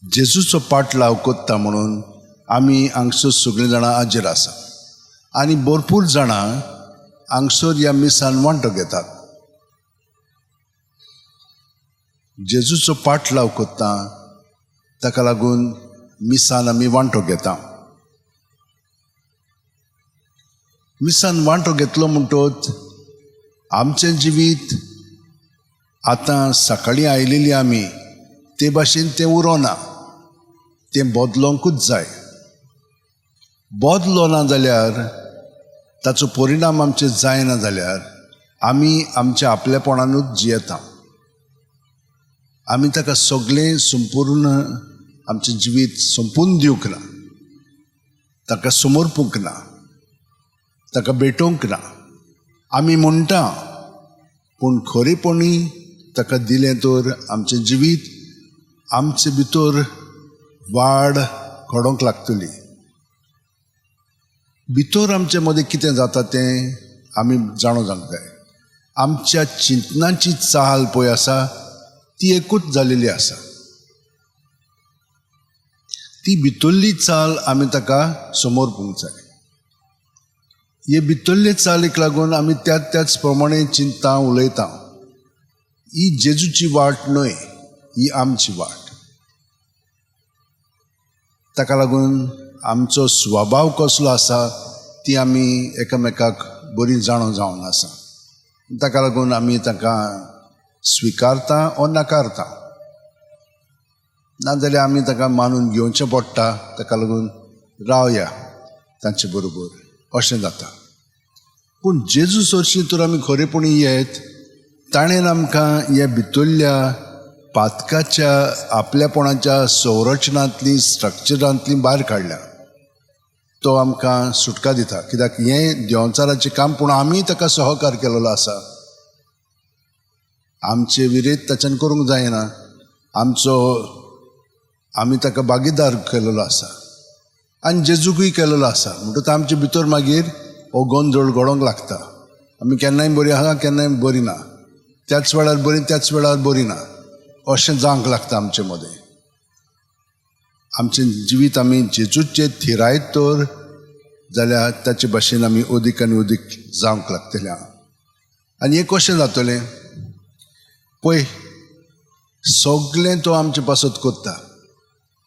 जेजूचो पाटलाव कोत्ता म्हणून आमी हांगसर सगळीं जाणां हाजीर आसा आनी भरपूर जाणां हांगसर ह्या मिसान वांटो घेतात. जेजूचो पाटलाव कोत्ता ताका लागून मिसान आमी वांटो घेता. मिसान वांटो घेतलो म्हणटोच आमचें जिवीत आतां सकाळीं आयलेली आमी ते भाशेन तें उरोना, तें बदलोंकूच जाय. बदलो ना जाल्यार ताचो परिणाम आमचेर जायना जाल्यार आमी आमच्या आपलेपणानूच जियेता. आमी ताका सगळें संपूर्ण आमचें जिवीत सोंपून दिवंक ना, ताका समर्पूंक ना, ताका भेटोवंक ना. आमी म्हणटा पूण खरेपणी ताका दिलें तर आमचें जिवीत आमचे भितर वाड घडोवंक लागतली. भितर आमचे मदें कितें जाता तें आमी जाणो जावंक जाय. आमच्या चिंतनाची चाल पळय आसा ती एकूच जालेली आसा. ती भितरली चाल आमी ताका समर्पूंक जाय. हे भितरले चालीक लागून आमी त्याच त्याच प्रमाणे चिंतता उलयता. ही जेजूची वाट न्हय, ही आमची वाट. ताका लागून आमचो स्वभाव कसलो आसा ती आमी एकामेकाक बरी जाणो जावन आसा. ताका लागून आमी ताका स्विकारता ओ नाकारता, नाजाल्यार आमी ताका मानून घेवचें पडटा. ताका लागून रावया तांचे बरोबर अशें जाता. पूण जेजू सरशी तर आमी खरेपणी येत ताणें आमकां ह्या भितरल्या पातकाच्या आपल्यापणाच्या संरचनांतली स्ट्रक्चरांतली भायर काडल्या. तो आमकां सुटका दिता, कित्याक हें देंवचाराचें काम, पूण आमी ताका सहकार केलेलो आसा. आमचे विरेत ताच्यान करूंक जायना, आमचो आमी ताका भागीदार केलेलो आसा आनी जेजूकूय केलेलो आसा. म्हणटकच आमचे भितर मागीर हो गोंदळ घडोवंक लागता. आमी केन्नाय बरी आसा, केन्नाय बरी ना, त्याच वेळार बरी त्याच वेळार बरी ना, अशें जावंक लागता आमचे मदें. आमचें जिवीत आमी जेजूचेर थिरायत तर जाल्यार ताचे भाशेन आमी अदीक आनी अदीक जावंक लागतले. आनी हें कशें जातलें पळय, सगळें तो आमचे पासत करता.